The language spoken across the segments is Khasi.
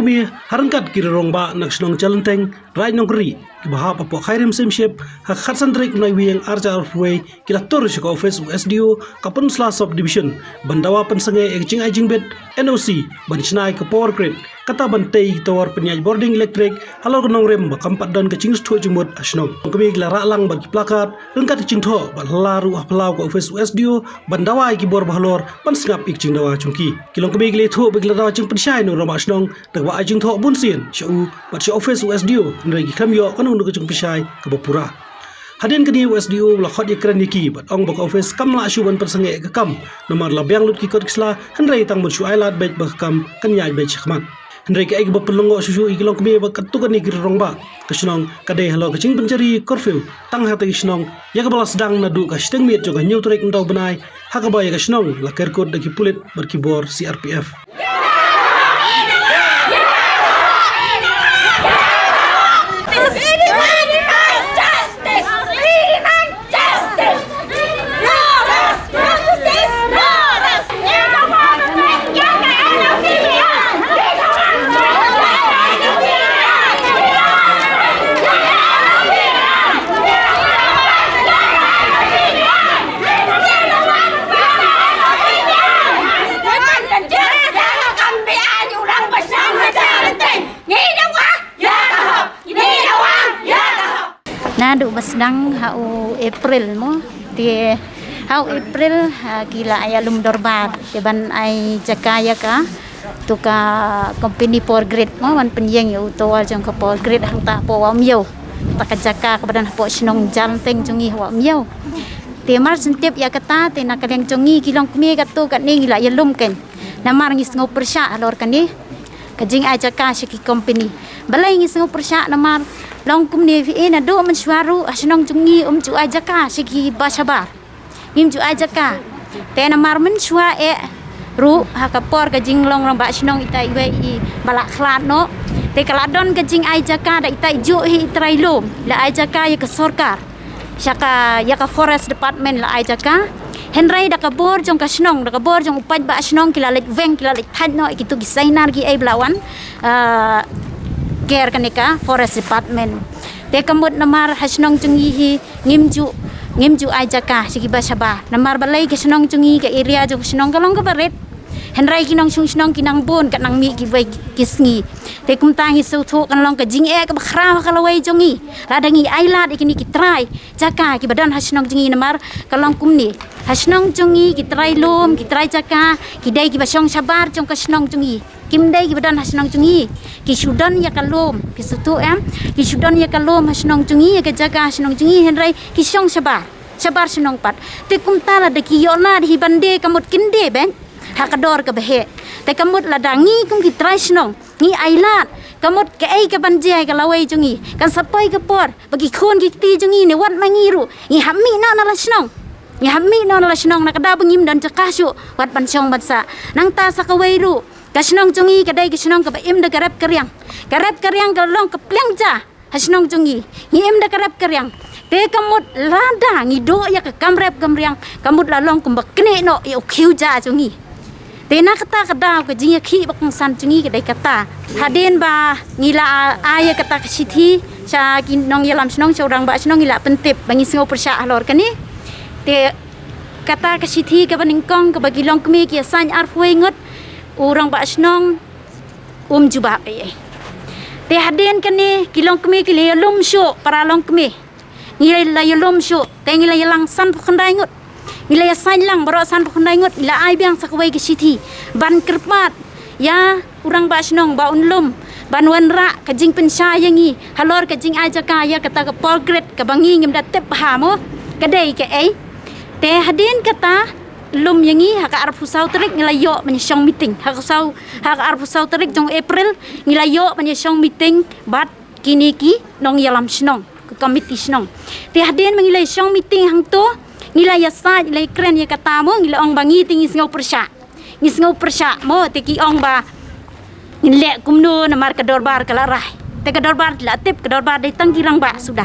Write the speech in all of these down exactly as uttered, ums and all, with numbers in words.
Mih ha ryngkat ki rangbah na ka shnong Jalanteng, Raid Nongkri, kiba hap hapoh Khyrim Symship, ha ka khatsan tarik u Naiwieng arhajar arphew wei, ki la tur sha ka office u S D O, ka Peninsula Subdivision, ban dawa pynsangeh ïa ka jingai jingbit, N O C, ban shna ïa ka power grid, kata ban tei ïa ki tower pynïaid bording elektrik, halor ka nongrim ba kam pat don ka jingsngewthuh jingmut ha shnong. Ki longkmie ki la rah lang bad ki placard, ryngkat ka jingthoh, bad la ruh ha phyllaw ka office u S D O, ban dawa ïa ki bor ba halor, ban sngap ïa ka jingdawa jong ki. Ki longkmie ki la ïathuh ba ki la dawa jingpynshai na u rangbah shnong, da kaba ai jingthoh bunsien sha u bad sha office u S D O, hynrei ki khlem ïoh kano kano ka jingpynshai kaba pura. Hadien kane u S D O u la khot ïakren ïa ki bad ong ba ka office kam lah shuh ban pynsangeh ïa ka kam, namar la biang lut ki kot ki sla, hynrei tang ban shu ai lad beit ba ka kam kan ïaid beit shakhmat. Hynrei kaei kaba pynlyngngoh shuh shuh ïa ki longkmie bad katto katne ki rangbah ka shnong ka dei halor ka jingpynjari curfew tang ha katei ka shnong, ïa kaba la sdang naduh ka shiteng miet jong ka hynñiew tarik mynta u bnai, ha kaba ïa ka shnong la ker kut da ki pulit bad ki bor C R P F. Naduh ba sdang ha u April mo, te ha u April, ha, ki la ai lum dorbar te ban ai jaka ïa ka, to ka company Power Grid mo, ban pynïeng ïa u tower jong ka Power Grid hangta hapoh Wah Umiew. Ta ka jaka kaba don hapoh shnong Jalanteng jong ngi ha Wah Umiew. Te mar shen tip ïa kata, te na ka liang jong ngi ki longkmie katto katne ngi la ïalum kein. Namar ngi sngew pyrshah halor kane ka jingai jaka sha ki company. Balei ngi sngew pyrshah? Namar long kumne phi i, naduh mynshuwa ruh ha shnong jong ngi ym ju ai jaka sha ki ba shabar. Ngim ju ai jaka. Te namar mynshuwa eh ruh ha ka por ka jinglong rangbah shnong ita iwei i ba la khlad noh, te ka la don ka jingai jaka da ita i juh hi i trai lum, la ai jaka ïa ka sorkar. Sha ka, ïa ka Forest Department la ai jaka. Hynrei da ka bor jong ka shnong, da ka bor jong u paidbah shnong ki la leit weng, ki la leit thait noh ïa kito ki sainar kiei ba la wan, ah, ker kane ka Forest Department. Te ka mut namar ha shnong jong ngi hi ngim ju, ngim ju ai jaka sha ki ba shabar. Namar balei ka shnong jong ngi, ka area jong ka shnong ka long kaba rit. Hynrei ki nongshong shnong ki nang bun, ka nang mih kiwei ki sngi. Te kumta ngi sngewthuh kan long ka jingeh kaba khraw ha ka lawei jong ngi lada ngi ai lad ïa kine ki trai jaka kiba don ha shnong jong ngi, namar ka long kumne. Ha shnong jong ngi ki trai lum, ki trai jaka, ki dei kiba shong shabar jong ka shnong jong ngi. Kim dei kiba don ha shnong jong ngi. Ki shu don ïa ka lum, ki sngewthuh em, ki shu don ïa ka lum ha shnong jong ngi, ïa ka jaka ha shnong jong ngi, hynrei ki shong shabar, shabar shnong pat. Te kumta lada ki ïoh lad hi ban die, ka mut kin die beit ha ka dor kaba heh. Te ka mut lada ngi kum ki trai shnong ngi ai lad, ka mut kaei kaban jia ïa ka lawei jong ngi? Kan sa poi ka por ba ki khun ki kti jong ngi ne wat ma ngi ruh ngi hap mih noh na la shnong. Ngi hap mih noh na la shnong, na ka daw ba ngim don jaka shuh wat ban shong ban sah. Nangta sa kawei ruh, ka shnong jong ngi ka dei ka shnong kaba im da ka rep ka riang. Ka rep ka riang ka long ka pliang ja ha shnong jong ngi. Ngi im da ka rep ka riang. Te ka mut lada ngi duh ïa ka kam rep kam riang, ka mut la long kumba knieh noh ïa u khiew ja jong ngi. Te na kata ka daw ka jingïakhih ba kongsan jong ngi ka dei kata. Hadien ba ngi la ai ïa kata ka shithi sha ki nongïalam shnong, sha u rangbah shnong, ngi la pyntip ba ngi sngew pyrshah halor kane. Te kata ka shithi kaba nyngkong kaba ki longkmie ki ïa sign arphew wei ngut, u rangbah shnong um jubab ei ei. Te hadien kane ki longkmie ki la ïalum shuh, para longkmie. Ngi la ïalum shuh, te ngi la ïalang sanphew khyndai ngut. Ngi la ïa sign lang baroh sanphew khyndai ngut, ngi la ai biang sa kawei ka shithi ban kyrpad ïa u rangbah shnong ba un lum ban wanrah ka jingpynshai ïa ngi halor ka jingai jaka ïa kata ka Power Grid kaba ngi ngim da tip bha mo ka dei kaei. Te hadien kata lum ïa ngi, ha ka arphew saw tarik ngi la ïoh ban ïa shong meeting. Ha ka saw, ha ka arphew saw tarik jong April ngi la ïoh ban ïa shong meeting bad kine ki nongïalam shnong, ka komiti shnong. Te hadien ba ngi la ïa shong meeting hangto, ngi la ïa said, ngi la ïa kren ïa kata mo, ngi la ong ba ngi te ngi sngew pyrshah. Ngi sngew pyrshah mo, te ki ong ba ngin leh kumno namar ka dorbar ka la rai. Te ka dorbar te la tip, ka dorbar dei tang ki rangbah suda.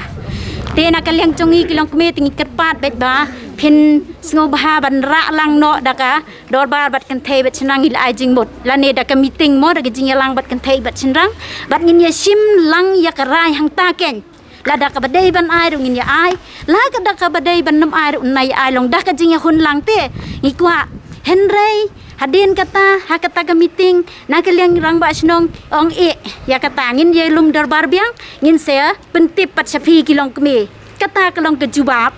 Te na ka liang jong ngi ki longkmie te ngi kyrpad beit ba phin sngewbha ban rah lang noh da ka dorbar bad kynthei bad shynrang, ngi la ai jingmut lane da ka meeting mo, da ka jingïalang bad kynthei bad shynrang, bad ngin ïa shim lang ïa ka rai hangta kein. Lada kaba dei ban ai ruh ngin ïa ai, lada kaba dei ban nym ai ruh ngin ïa ai long da ka jingïahun lang te. Ngi kwah, hynrei hadien kata, ha kata ka meeting, na ka liang rangbah shnong ong, eh, ïa kata ngin ïa lum dorbar biang, ngin sa pyntip pat sha phi ki longkmie. Kata ka long ka jubab.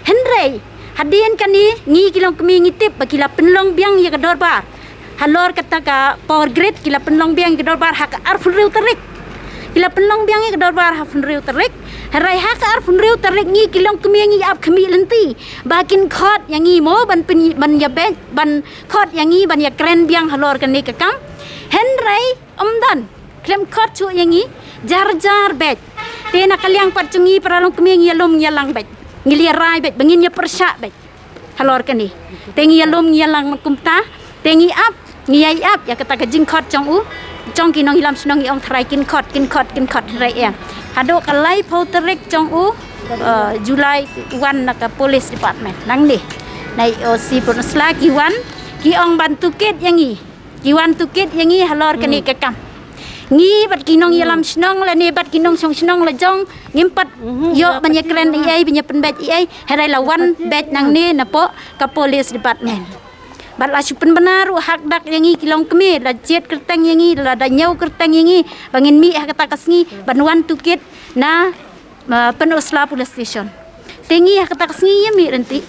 Hynrei hadien kane ngi ki longkmie ngi tip ba ki la pynlong biang ïa ka dorbar halor kata ka power grid, ki la pynlong biang ïa ka dorbar ha ka arphew hynriew tarik. Ki la pynlong biang ïa ka dorbar ha hynriew tarik. Hynrei ha ka arphew hynriew tarik ngi ki longkmie ngi ap khmih lynti ba kin khot ïa ngi mo ban pyn, ban ïa beit, ban khot ïa ngi ban ïa kren biang halor kane ka kam. Hynrei ym don, khlem khot shuh ïa ngi, jar jar beit. Te na ka liang pat jong ngi para longkmie ngi ïa lum ngi ïa lang beit, ngi la rai beit ba ngin ïa pyrshah beit halor kane. Te ngi ïa lum ngi ïa lang kumta. Te ngi ap, ngi ïa ap ïa kata ka jingkhot jong u, jong ki nongïalam shnong, ngi ong tharai kin khot, kin khot, kin khot, hynrei em. Haduh ka laiphew tarik jong u, eh, July, wan na ka police department nangne, na i O C Pynursla ki wan, ki ong ban tohkit ïa ngi. Ki wan tohkit ïa ngi halor kane ka kam. Ngi bad ki nongïalam shnong lane bad ki nongshong shnong la jong ngim pat ïoh ban ïa kren ei ei, ban ïa pynbeit ei ei. Hynrei la wan beit nangne napoh ka police department. Bad la shu pynbna ruh hakdak ïa ngi ki longkmie, la jied kyrteng ïa ngi, la da ñiew kyrteng ïa ngi ba ngin mih ha kata ka sngi ban wan tohkit na, uh, Pynursla Police Station. Te ngi ha kata ka sngi ïa mih ryntih.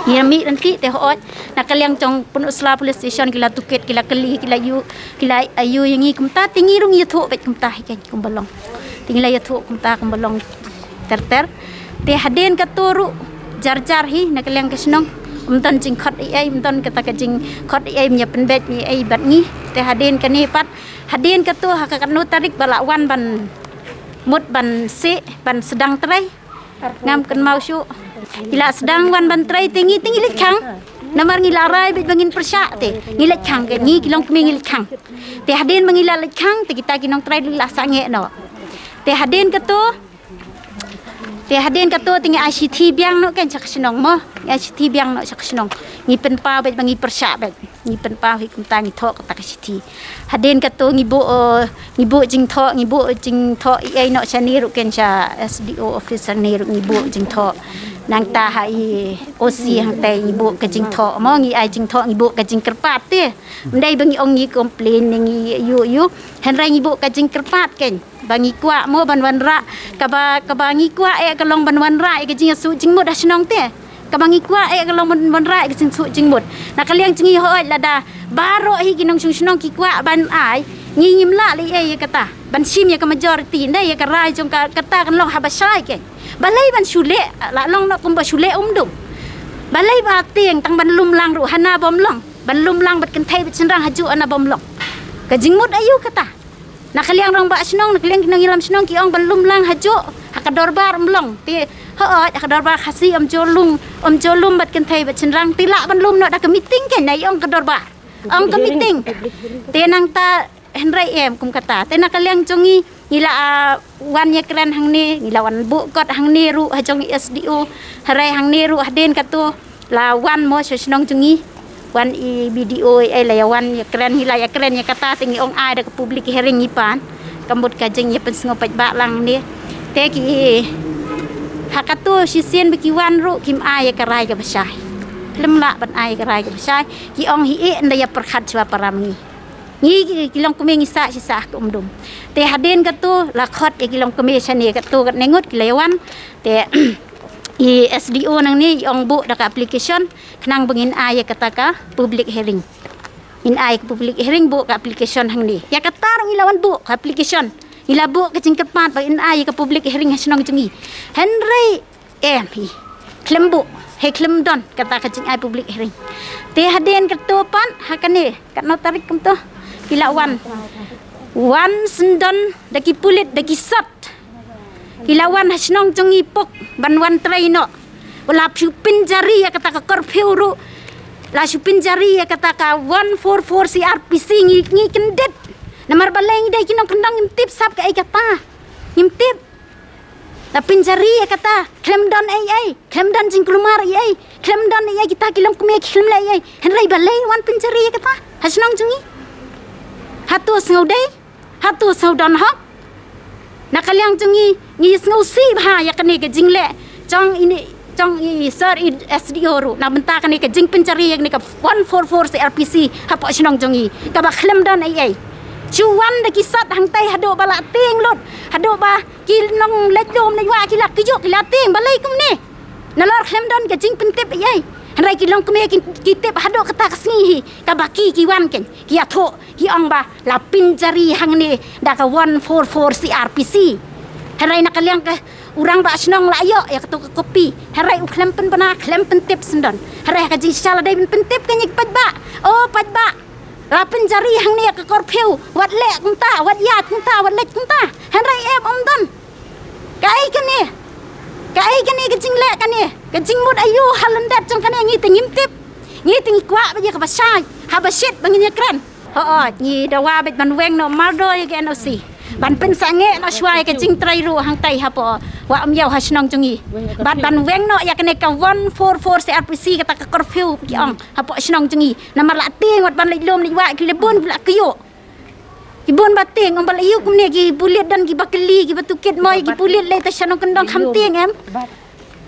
Ïa mih ryntih te hooid, na ka liang jong Pynursla Police Station ki la tohkit, ki la kylli, ki la ïoh, ki la ïoh ïa ngi kumta. Te ngi ruh ngi ïathuh beit kumta hi kein kumba long. Te ngi la ïathuh kumta kumba long ter ter. Te hadien kato ruh jar jar hi na ka liang ka shnong, ym don jingkhot ei ei, ym don kata ka jingkhot ei ei ban ïa pynbeit ei ei bad ngi. Te hadien kane pat, hadien kato ha ka katno tarik ba la wan ban mut ban sih, ban sdang trei. Ngam kynmaw shuh. Ki la sdang wan ban trei te ngi, te ngi leit khang. Namar ngi la rai beit ba ngin pyrshah te ngi leit khang, kein ngi ki longkmie ngi leit khang. Te hadien ba ngi la leit khang te kita ki nongtrei la sangeh noh. Te hadien kato, te hadien kato te ngi ai shithi biang noh kein sha ka shnong mo. Ngi ai shithi biang noh sha ka shnong. Ngi pynpaw beit ba ngi pyrshah beit. Ngi pynpaw hi kumta, ngi thoh kata ka shithi. Hadien kato ngi buh, eh, ngi buh jingthoh, ngi buh jingthoh ei ei noh shane ruh kein, sha S D O office shane ruh ngi buh jingthoh. Nangta ha i O C hangtei ngi buh ka jingthoh mo, ngi ai jingthoh, ngi buh ka jingkyrpad te. Ym dei ba ngi ong ngi complain ne ngi ïoh ïoh. Hynrei ngi buh ka jingkyrpad kein. Ba ngi kwah mo ban wanrah, kaba, kaba ngi kwah eh ka long ban wanrah ïa ka jingïasuh jingmut ha shnong te. Kaba ngi kwah eh ka long ban wanrah ïa ka jingsuh jingmut. Na ka liang jong ngi hooid, lada baroh hi ki nongshong shnong ki kwah ban ai, ngi ngim lah leh ei ei ïa kata ban shim ïa ka majority, ym dei ïa ka rai jong ka, kata kan long haba shai kein. Balei ban shu leh, la long noh kumba shu leh um dum. Balei ba tieng tang ban lum lang ruh hana bym long, ban lum lang bad kynthei bad shynrang hajuh hana bym long. Ka jingmut aïu kata? Na ka liang rangbah shnong, na ka liang ki nongïalam shnong ki ong ban lum lang hajuh ha ka dorbar ym long. Te hooid, ha ka dorbar Khasi ym ju lum, ym ju lum bad kynthei bad shynrang, te lah ban lum noh da ka meeting kein, na i ong ka dorbar, ong ka meeting. Te nangta hynrei em kum kata. Te na ka liang jong ngi, ngi la, ah, wan ïa kren hangne, ngi la wan buh kot hangne ruh ha jong i S D O. Hynrei hangne ruh hadien kato la wan mo sha shnong jong ngi. Wan i B D O ei ei, la ïa wan ïa kren, ngi la ïa kren ïa kata, te ngi ong ai da ka public hearing ngi pan. Ka mut ka jingïapynsngewbha lang ne. Te ki, ha kato shisien ba ki wan ruh kim ai ïa ka rai kaba shai. Khlem lah ban ai ïa ka rai kaba shai. Ki ong hi, eh, ynda ïa pyrkhat shuwa para ma ngi. Ngi ki, ki longkmie ngi sah shisha ha ka um dum. Te hadien kato la khot ïa ki longkmie shane kato katne ngut ki la ïa wan. Te i S D O nangne i ong buh da ka application khnang ba ngin ai ïa kata ka public hearing. Ngin ai ka public hearing, buh ka application hangne. Ïa kata ruh ngi la wan buh ka application. Ngi la buh ka jingkyrpad ba ngin ai ïa ka public hearing ha shnong jong ngi. Hynrei em hi, khlem buh, hei khlem don kata ka jingai public hearing. Te hadien kato pat ha kane, katno tarik kumto, ki la wan, wan syndon da ki pulit da ki sat. Ki la wan ha shnong jong ngi pok ban wan trei noh. La shu pynjari ïa kata ka curfew ruh, la shu pynjari ïa kata ka one four four C R P C, ngi, ngi kyndit. Namar balei? Ngi dei ki nongkyndong, ngim tip sap kaei kata. Ngim tip. La pynjari ïa kata, khlem don ei ei, khlem don jingkulmar ei ei. Khlem don ïa kita ki longkmie ki khlem leh ïa. Hynrei balei wan pynjari ïa kata ha shnong jong ngi? Hato sngewdei? Hato sngewdon hok? Na ka liang jong ngi, ngi sngewsih bha ïa kane ka jingleh jong ine, jong i Sir, i S D O ruh na bynta kane ka jingpynjari ïa kane ka one four four C R P C hapoh shnong jong ngi, kaba khlem don ei ei. Shu wan da ki sat hangtai haduh ba la tieng lut, haduh ba ki nongleit lum leit wah ki la kyiuh ki la tieng, balei kumne? Nalor khlem don ka jingpyntip ei ei. Hynrei ki longkmie ki, ki tip haduh kata ka sngi hi, kaba ki, ki wan kein, ki ïathuh, ki ong ba la pynjari hangne da ka one four four C R P C. Hynrei na ka liang ka u rangbah shnong la ïoh ïa kato ka kopi. Hynrei u khlem pynbna, khlem pyntip syndon. Hynrei ha ka jingshisha la dei ban pyntip kein ïa ki paidbah. O paidbah, la pynjari hangne ïa ka curfew, wat leh kumta, wat ïaid kumta, wat leit kumta. Hynrei em, ym don. Kaei kane? Kaei kane ka jingleh kane? Ka jingmut aïu ha lyndet jong kane? Ngi te ngim tip. Ngi te ngi kwah beit ïa kaba shai, haba shit ba ngin ïakren. Hooid, ngi dawa beit ban weng noh mardor ïa ka N O C. Ban pynsangeh noh shuwa ïa ka jingtrei ruh hangtai hapoh Wah Umïaw ha shnong jong ngi. Bad ban weng noh ïa kane ka one four four C R P C, kata ka curfew ki ong hapoh shnong jong ngi. Namar la tieng wat ban leit lum leit wah, ki la bun, ki la kyiuh. Ki bun ba tieng, ym ba la ïoh kumne, ki pulit don kiba kylli, kiba tohkit moi, ki pulit lei, te sha nongkyndong kham tieng em.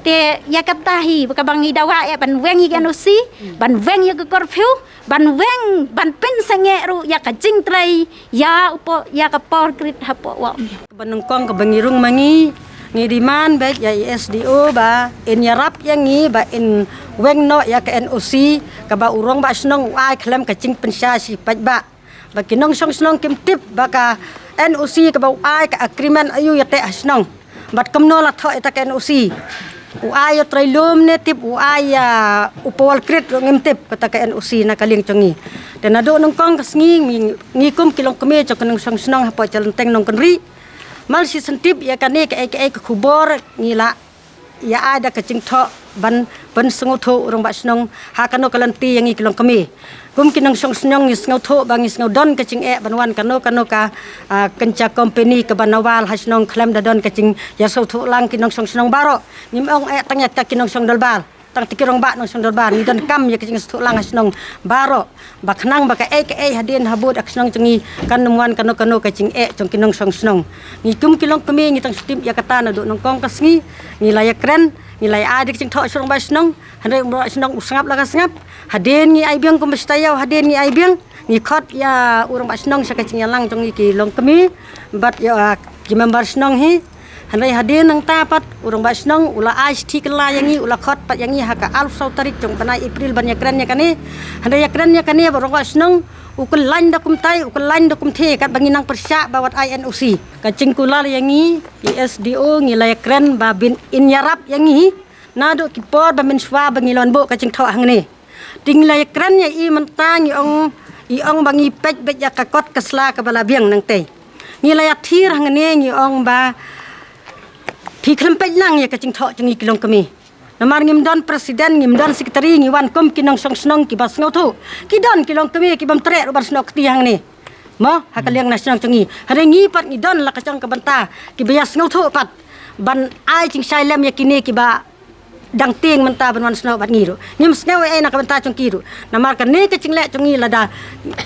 Te ïa kata hi ba kaba ngi dawa ïa ban weng ïa ka N O C, ban weng ïa ka curfew, ban weng, ban pynsangeh ruh ïa ka jingtrei ïa u po, ïa ka power grid hapoh Wah Umïaw. Kaba nyngkong kaba ngi rung ma ngi, ngi demand beit ïa i S D O ba in ïarap ïa ngi ba in weng noh ïa ka N O C kaba u rangbah shnong u ai khlem ka jingpynshai sha ki paidbah. Ba ki nongshong shnong kim tip ba ka N O C kaba u ai, ka agreement aïu ïa teh ha shnong. Bad kumno la thoh ïa ta ka N O C. U ai ïa trei lum ne tip u ai ïa u power grid ruh ngim tip, kata ka N O C na ka liang jong ngi. Te naduh nyngkong ka sngi ngi, ngi kum ki longkmie jong ki nongshong shnong hapoh Jalanteng Nongkynrih, mal shisien tip ïa kane kaei kaei ka khubor, ngi la ïa ai da ka jingthoh ban pynsngewthuh u rangbah shnong ha kano ka lynti ïa ngi ki longkmie. Kum ki nongshong shnong ngi sngewthuh ba ngi sngew don ka jingeh ban wan kano kano ka, ah, kynja company kaba na wal ha shnong khlem da don ka jingïasngewthuh lang ki nongshong shnong baroh. Ngim ong eh tang ïa kita ki nongshong dolbar, tang kita ki rangbah nongshong dolbar, ngi donkam ïa ka jingsngewthuh lang ha shnong baroh. Ba khnang ba kaei kaei hadien habud ha ka shnong jong ngi kan ym wan kano kano ka jingeh jong ki nongshong shnong. Ngi kum ki longkmie ngi tang shu tip ïa kata naduh nyngkong ka sngi, ngi la ïakren, ngi la ïa ai da ka jingthoh sha u rangbah shnong, hynrei u rangbah shnong u sngap la ka sngap. Hadien ngi ai biang kumba shi taïew, hadien ngi ai biang, ngi khot ïa u rangbah shnong sha ka jingïalang jong ngi ki longkmie bad ïa ki member shnong hi. Hynrei hadien nangta pat u rangbah shnong u la ai shithi kylla ïa ngi, u la khot pat ïa ngi ha ka arphew saw tarik jong u bnai April ban ïakren ïa kane. Hynrei ïakren ïa kane ba u rangbah shnong u khlaiñ da kumtai, u khlaiñ da kumthe, katba ngi nang pyrshah ba wat ai N O C. Ka jingkular ïa ngi i S D O, ngi la ïakren ba phin ïarap ïa ngi naduh ki por ba mynshuwa ba ngi la wan buh ka jingthoh hangne. Te ngi la ïakren ïa i mynta, ngi ong, i ong ba ngi peit beit ïa ka kot ka sla kaba la biang nangtei. Ngi la ïathir hangne, ngi ong ba phi khlem peit lang ïa ka jingthoh jong ngi ki longkmie. Namar ngim don president, ngim don secretary, ngi wan kum ki nongshong shnong kiba sngewthuh. Ki don ki longkmie kibym treh ruh ban snoh kti hangne, mo, ha ka liang na shnong jong ngi. Hynrei ngi pat ngi don la ka jong ka bynta kiba ïa sngewthuh pat ban ai jingshai lem ïa kine kiba dang tieng mynta ban wan snoh bad ngi ruh. Ngim sngew ei ei na ka bynta jong ki ruh. Namar kane ka jingleh jong ngi, lada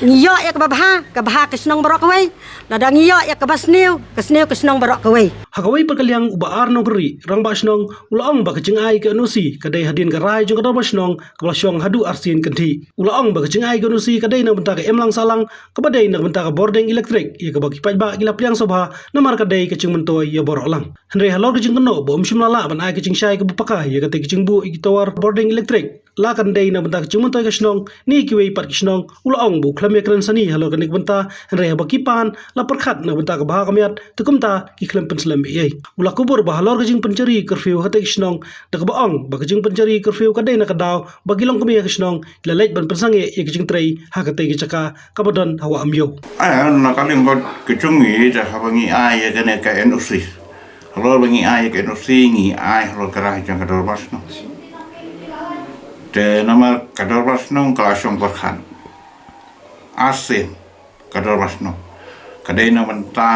ngi ïoh ïa kaba bha, ka bha ka shnong baroh kawei. Lada ngi ïoh ïa kaba sniew, ka sniew ka shnong baroh kawei. Ha kawei pat ka liang, u Bah R Nongkynrih, rangbah shnong, u la ong ba ka jingai ka N O C ka dei hadien ka rai jong ka dorbar shnong kaba la shong haduh arsien kynthih. U la ong ba ka jingai ka N O C ka dei na ka bynta ka imlang sahlang kaba dei na ka bynta ka bording elektrik, ïa kaba ki paidbah ki la pdiang sngewbha namar ka dei ka jingmyntoi ïa baroh lang. Hynrei halor ka jingkynnoh ba um shym la lah ban ai ka jingshai kaba paka ïa katei ka jingbuh ïa ki tower bording elektrik la kan dei na ka bynta ka jingmyntoi ka shnong ne kiwei pat ki shnong, u la ong ba u khlem ïakren sani halor kane ka bynta, hynrei haba ki pan la pyrkhat na ka bynta ka bha ka miat, te kumta ki khlem pynslem ei ei. U la kubur ba halor ka jingpynjari curfew ha katei ka shnong, da kaba ong ba ka jingpynjari curfew ka dei na ka daw ba ki longkmie ka shnong ki la leit ban pynsangeh ïa ka jingtrei ha katei ka jaka kaba don ha Wah Umïaw. Ai, na ka liang ka jong ngi, da haba ngi ai ïa kane ka N O C, halor ba ngi ai ïa ka N O C, ngi ai halor ka rai jong ka dorbar shnong. Te namar ka dorbar shnong ka la shong pyrkhat arsien, ka dorbar shnong. Ka dei na ka bynta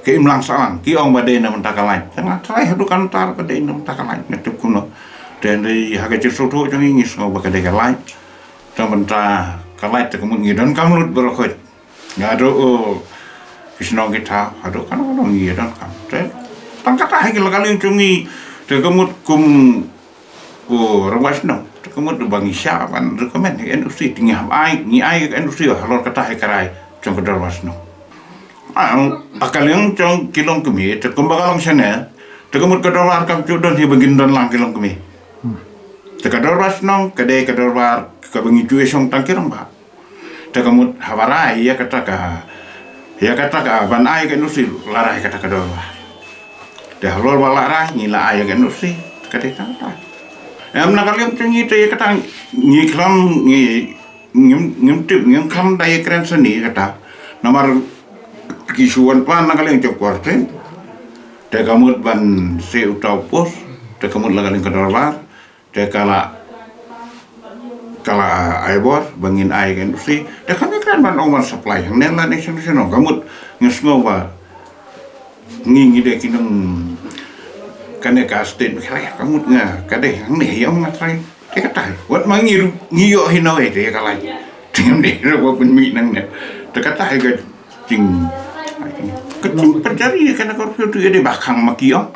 ka imlang sahlang, ki ong ba dei na ka bynta ka light. Te nga tharai haduh kata ka dei na ka bynta ka light, nga tip kumno. Te hynrei ha ka jingsngewthuh jong ngi, ngi sngew ba ka dei ka lait. Tang mynta ka lait te ka mut ngi donkam lut baroh khoit. Nga haduh, oh, ki shnong ki thaw, haduh kano kano ngi donkam. Te tang kata hi ka la ka liang jong ngi, te ka mut kum, oh, rangbah shnong, te ka mut ba ngi shah ban recommend ïa ka N O C, te ngi hap ai, ngi ai ka N O C halor kata hi ka rai jong ka dorbar shnong. Ah, ha ka liang jong ki longkmie, te kumba ka long shane, te ka mut ka dorbar kam ju don hi ba ngin don lang ki longkmie. Te ka dorbar shnong ka dei ka dorbar kaba ngi ju ïashong tang ki rangbah. Te ka mut haba rai ïa kata ka, ïa kata ka ban ai ka N O C, la rai kata ka dorbar. Te halor ba la rai ngi la ai ïa ka N O C, te ka dei tang kata. Em, na ka liang jong ngi te ïa kata ngi khlem, ngi ngim, ngim tip, ngim khlem da ïakren sani kata. Namar ki shu wan pan na ka liang jong quarantine. Te ka mut ban sei uta u post, te ka mut la ka liang ka dorbar, te ka la, ka la ai bor ba ngin ai ka N O C. Te kam ïakren ban ong ban supply hangne la nation nation, ka mut nga sngew ba ngi, ngi dei ki nong kane ka state ba khlem, ka mut nga ka dei hangne ïa nga trai. Te kata hi wat ma ngi ruh ngi ïoh hi nawei te ka lait. Te ngim dei ruh ba pynmih nangne. Te kata hi ka jing, ka jingpynjari kane ka curfew, te ïa dei ba khang ma ki ong.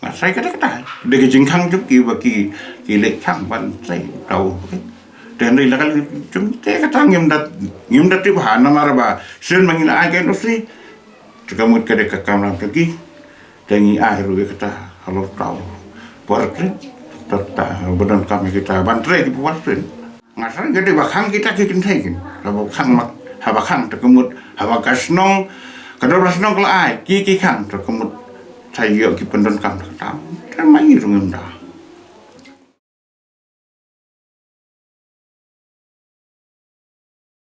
Nga trai kata, kata hi dei ka jingkhang jong ki ba ki, ki leit khang ban trai tau. Te hynrei la ka liang jong te kata ngim da, ngim da tip ha, namar ba shen ma ngi la ai ka N O C. Te ka mut ka dei ka kamram jong ki. Te ngi ai ruh ïa kata halor uta u por tren, te uta ba donkam ïa kita ban trei ki por tren. Nga sngew ka dei ba khang kita ki kynthei kin, haba khang mak, haba khang te ka mut, haba ka shnong, ka dorbar shnong ka la ai ki, ki khang te ka mut, te ïoh ki pyndonkam te ka tam. Te ma ngi ruh ngim da.